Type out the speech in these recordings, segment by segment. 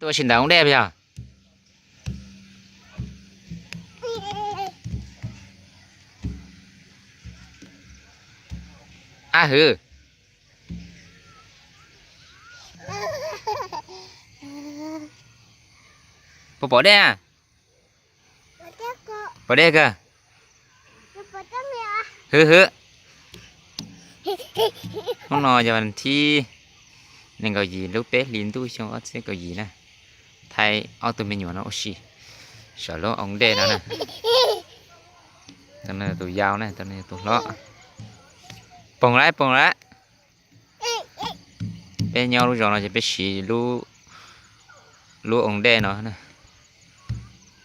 Ua si ntawm hoob dej yog? Ab hwv. Puas pom dej? Pom dej kawg. Hwv hwv. Hnub no yog thib nees nkaum yim lub peb hlis ntuj xyoo ob txhiab kaum yim na. Thaij ob tug me nyuam no ua si saum lub hoob dej no na. Tus no tus yau na, tus no tus hlob. Poog lawm, poog lawm. Peb nyob lub zos no ces peb siv lub hoob dej no na.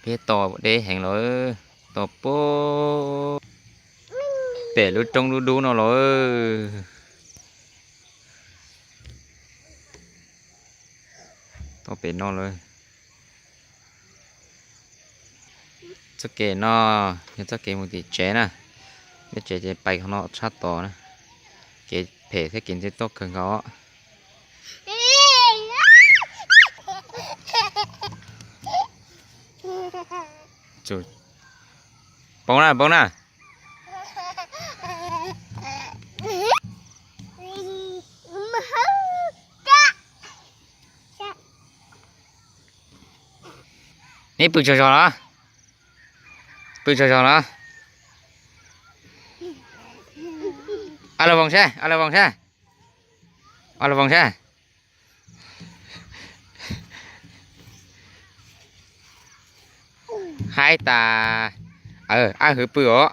Peb tos deb heev los, tos puag pem lub roob dub dub no los. Tos pem no lawm. Txoj kev no yog txoj kev mus tim tsev na. Peb tsev ces pais qhov no tshaj tod na. Kev phem thiab kev ntxim tuaj kawg nkaus. Poob na, poob na. Neb pw tsaug zog los? Pw tsaug zog los? Ab laj voos saib, ab laj voos saib. Ab laj voos saib. Haib tas. Ab hwv pw os.